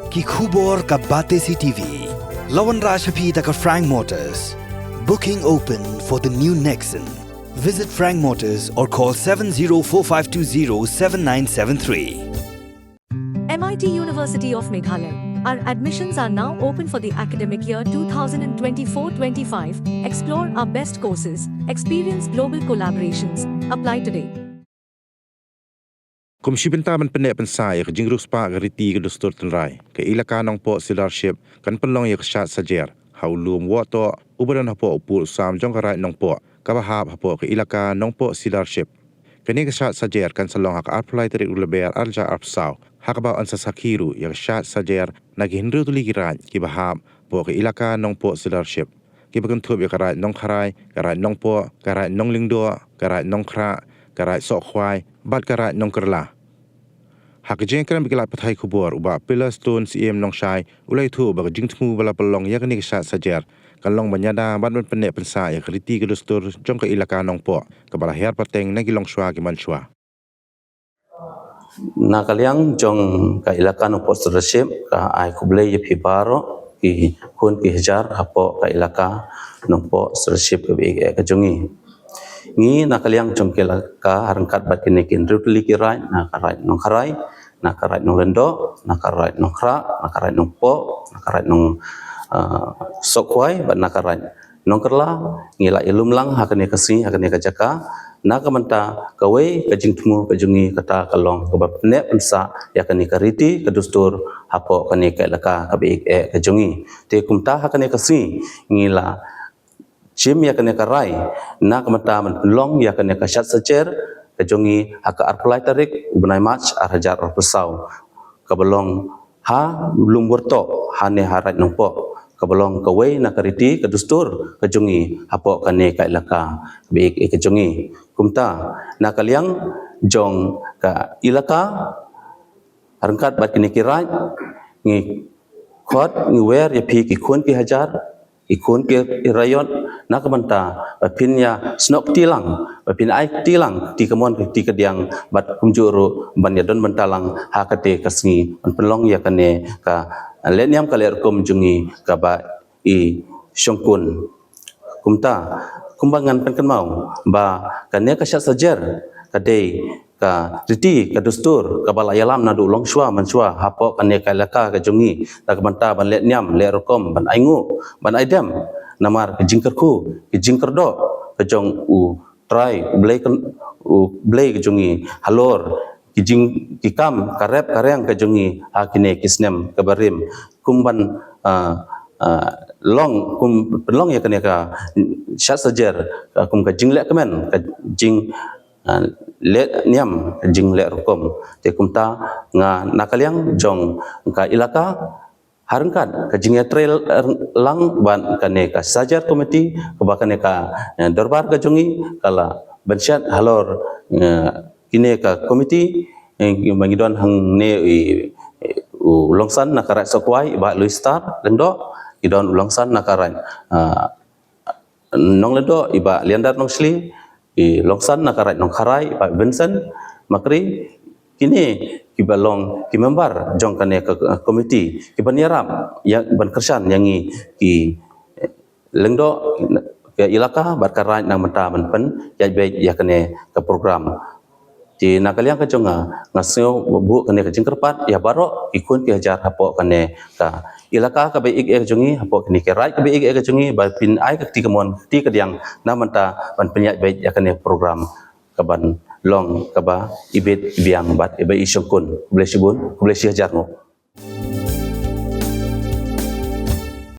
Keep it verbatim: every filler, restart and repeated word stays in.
Ki khubor ka Batesi T V. La wanrah sha phi da ka Frank Motors. Booking open for the new Nexon. Visit Frank Motors or call seven zero four five two zero seven nine seven three. M I T University of Meghalaya. Our admissions are now open for the academic year two thousand twenty-four twenty-five. Explore our best courses, experience global collaborations. Apply today. Kum shi bynta ban pynneh pynsah ïa ka jingriewspah ka riti ka dustur tynrai, ka Elaka Nongpoh Silarship kan pynlong ïa ka shad sajer ha u lum Wohtoh uba don hapoh u pud u sam jong ka Raid Nongpoh kaba hap hapoh ka Elaka Nongpoh Silarship. Kane ka shad sajer kan sa long ha ka arphew lai tarik u Lber arhajar arphew saw, ha kaba yn sa sakhi ruh ïa ka shad sajer na ki hynriew tylli ki raid kiba hap hapoh ka Elaka Nongpoh Silarship, kiba kynthup ïa ka Raid Nongkharai, ka Raid Nongpoh, ka Raid Nonglyngdoh, ka Raid Nongkhrah, ka Raid Sohkhwai bad ka Raid Nongkylla. Ha ka jingïakren bad ki lad pathai khubor, u Bah Pillarstone Syiem Nongshai u la ïathuh ba ka jingthmu ba la pynlong ïa kane ka shad sajer kan long ban ïada bad ban pynneh pynsah ïa ka riti ka dustur jong ka Elaka Nongpoh kaba la hiar pateng na ki longshuwa ki manshuwa. Na ka liang jong ka Elaka Nongpoh Silarship, ka ai khublei ïa phi baroh ki khun ki hajar hapoh ka Elaka Nongpoh Silarship kaba ïeit ka jong ngi. Ngi na ka liang jong ka Elaka, ryngkat bad kine ki hynriew tylli ki raid, na ka Raid Nongkharai, na ka Raid Nonglyngdoh, na ka Raid Nongkhrah, na ka Raid Nongpoh, na ka Raid Nong, ah, Sohkhwai bad na ka Raid Nongkylla, ngi la ïalum lang ha kane ka sngi, ha kane ka jaka na ka bynta kawei ka jingthmu ka jong ngi, kata ka long kaba pynneh pynsah ïa kane ka riti ka dustur hapoh kane ka Elaka kaba ïeit ka jong ngi. Te kumta ha kane ka sngi ngi la shim ïa kane ka rai na ka bynta ban pynlong ïa kane ka shad sajer ka jong ngi ha ka arphew lai tarik u bnai March arhajar arphew saw, kaba long ha lum Wohtoh, hane ha Raid Nongpoh, kaba long kawei na ka riti ka dustur ka jong ngi hapoh kane ka Elaka kaba ïeit ka jong ngi. Kumta na ka liang jong ka Elaka, ryngkat bad kine ki raid, ngi khot ngi wer ïa phi ki khun ki hajar, ki khun ki raiot, na ka bynta ba phin ïasnoh kti lang, ba phin ai kti lang kti kamon kti kadiang, bad kumjuh ruh ban ïadon bynta lang ha kata ka sngi ban pynlong ïa kane ka lehniam ka lehrukom jong ngi kaba i shongkun. Kumta, kumba ngan pynkynmaw ba kane ka shad sajer ka dei ka riti ka dustur kaba la ïalam naduh longshuwa manshuwa hapoh kane ka Elaka ka jong ngi, na ka bynta ban lehniam lehrukom, ban ainguh, ban aidem namar ka jingkyrkhu, ka jingkyrdoh ka jong U Trai U Blei ka, U Blei ka jong ngi halor ki jing, ki kam ka rep ka riang ka jong ngi ha kine ki snem kaba rim, kum ban, ah, ah, long, kum pynlong ïa kane ka shad sajer, ah, kum ka jinglehkmen, ka jing, ah, lehniam, ka jinglehrukom. Te kumta nga na ka liang jong ka Elaka, ha ryngkat ka jingïatreilang bad kane ka sajer komiti, kaba kane ka, eh, dorbar ka jong ngi ka la bynshet halor, eh, kine ka komiti, eh, ba ngi don hangne i, i, u Longsan na ka Raid Sohkhwai, i Bah Louis Star Lyngdoh, ngi don u Longsan na ka Raid, ah, Nonglyngdoh, i Bah Liandar Nongshli, i Longsan na ka Raid Nongkharai, i Bah Vincent Makri, kine kiba long ki member jong kane ka, ka komiti, kiban ïarap ïa, ban kyrshan ïa ngi ki, eh, Lyngdoh ka Elaka bad ka Raid na ka bynta ban pynïaid beit ïa kane ka program. Te na ka liang ka jong nga, nga sngew buh kane ka jingkyrpad ïa baroh ki khun ki hajar hapoh kane ka Elaka kaba ïeit ka jong ngi, hapoh kane ka Raid kaba ïeit ka jong ngi, ba phin ai ka kti kamon kti kadiang na ka bynta ban pynïaid beit ïa kane ka program kaban long kaba ibit ibiang bad iba i shongkun. Khublei shibun, khublei shihajar nguh.